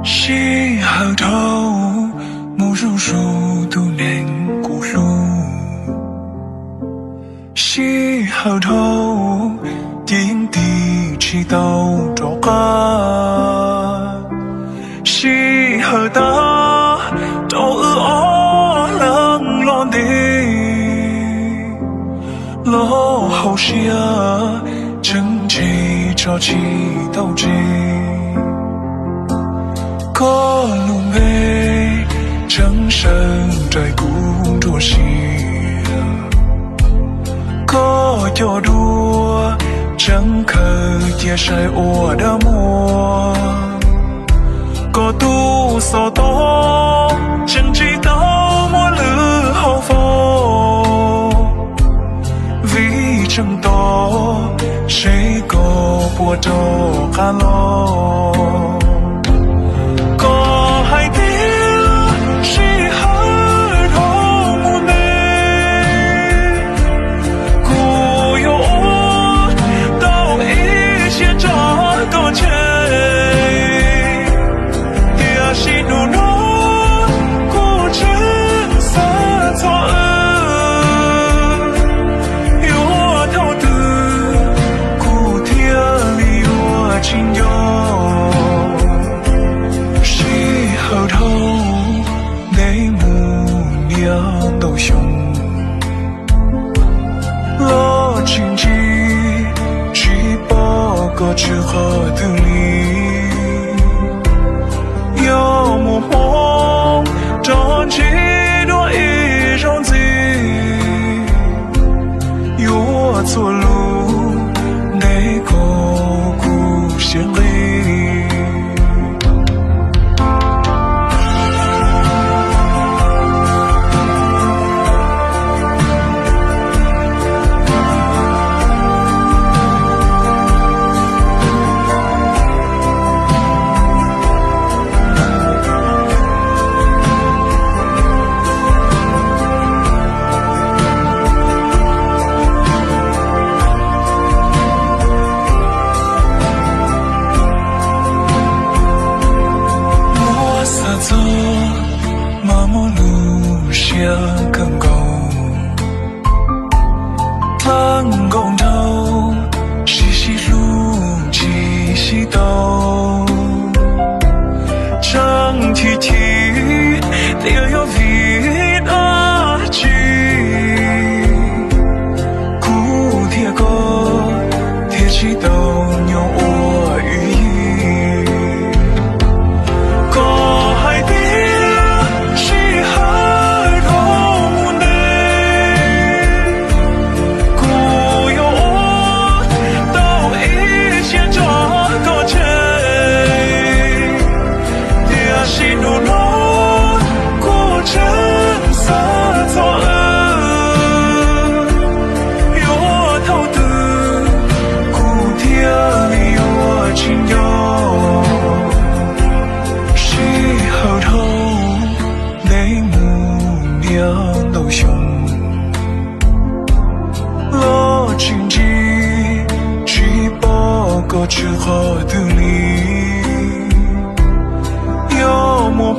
Sij hawm dhau mus zuj zus tus neeg kuv hlub. Sij hawm dhau ces yeej tig tsis tau rov qab. Sij hawm tag rau wb ob leeg los ntev, los hauv siab tseem ntse tso tsis tau tseg. Koj lub npe tseem sawv nraim kuv nruab siab. Koj cov duab tseem khaws cia saib ua dab muag. Koj tus xov tooj tseem tsis tau muaj lwm hauv fo, vim tseem tos seb koj puas rov qab los. Koj hais tias sij hawm dhau mus ntev, kuv yuav ua tau ib siab tso koj tseg. Tiam sis hnub no kuv tseem xav txog wb, yuav thaum twg kuv thiaj li yuav tsis nco. Sij hawm dhau ntev mus niaj ntau xyoo, los tsis ntsib tsis pom koj tswv qhov twg li. Yog muaj hmoo rov ntsib dua ib zaug ntxiv, yuav txhua lub ntev koj kuv siab nqis. Muab xav txog mas muaj lub siab kawg nkaus, dlaab nkaus nraug sib sib hlub tsis sib tau. Tseem chim chim tias yog vim dab tsi kuv thiab koj thiaj tsis tau nyob ua ib yig. Koj hais tias sij hawm dhau mus ntev, kuv yuav ua tau ib siab tso koj tseg. Tiam sis hnub no kuv tseem xav txog wb, yuav thaum twg kuv thiaj li yuav tsis nco. Sij hawm dhau ntev mus niaj ntau xyoo, los tsis ntsib tsis pom koj tswv qhov twg li. Yog muaj